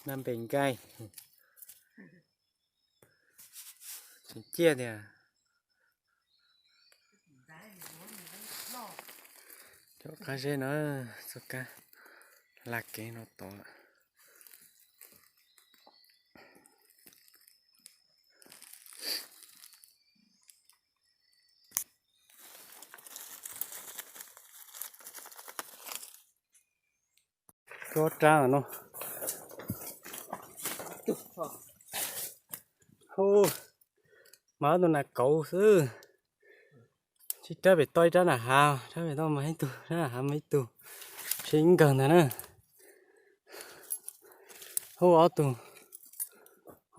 Nab npe nkaij. Tseem ciaj tiag. Cov qab zeb no, txoj kab la kev no tod. Tuab rab no. Hu, mas ob tug nas kauv xwb. Tsib rab pem toj ib rab nram hav, rab pem toj mas ib tug, rab nram hav mas ib tug. Sib nkawg ntag na. Hu, ob tug,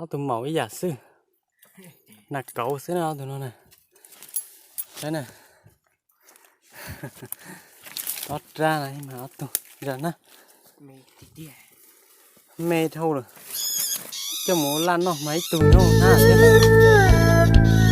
ob tug maum ib yam xwb. Nas kauv xwb na ob tug no na. Saib na. Ob rab no mas ob tug zam na. Me dhau lawm. Coj mus laj noj mas ib tug nyob na thiab.